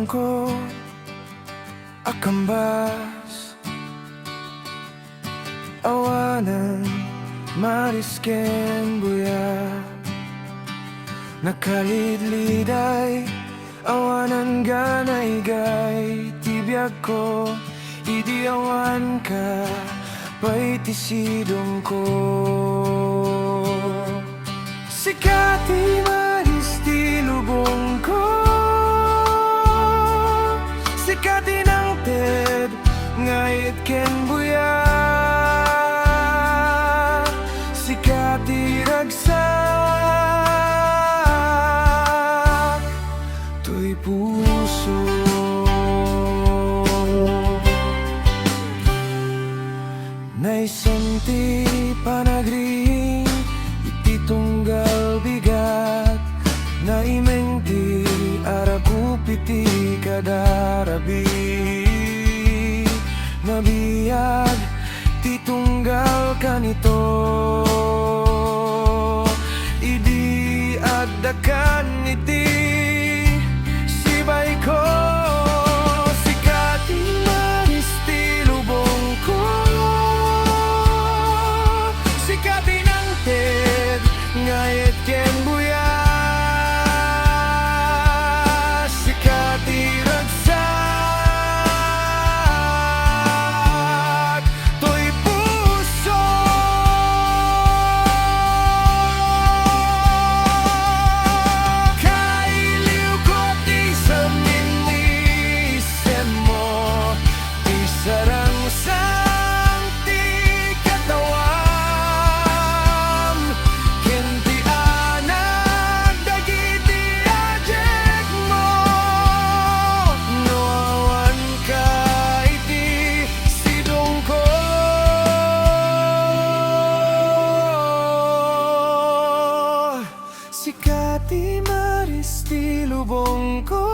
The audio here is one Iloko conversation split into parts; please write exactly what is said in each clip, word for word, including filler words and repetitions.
ko a kambas, awanan maris ken buya. Nakalidliday, awanan ganaygay ti biagko, idi awanka pay ti sidongko. Sika ti maris ti lubongko, sika ti nangted nga ayat ken buya, sika ti ragsak toy puso. Naisem ti panagriing iti tunggal bigat, naimeng ti arakup iti kadarabi. Nabiag ti tunggal kanito, idi addakan iti sibayko. Sika ti maris ti lubongko, sika ti nangted nga ayat ken buya, sika ti ragsak toy puso. Kailiwko ti samin ni isemmo, ti sarangsang ti katawam, ken ti anag dagiti ajekmo. No awanka iti sidongko, sika ti maris ti lubongko,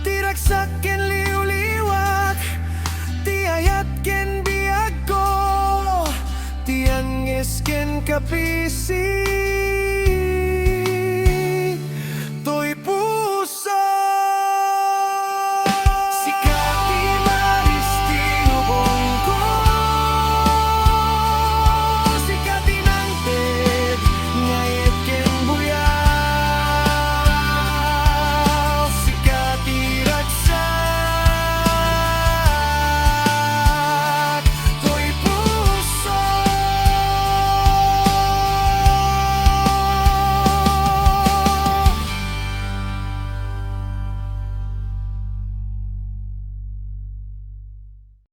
ti ragsak ken liwliwak, ti ayat ken biagko, ti angngis ken kapisig.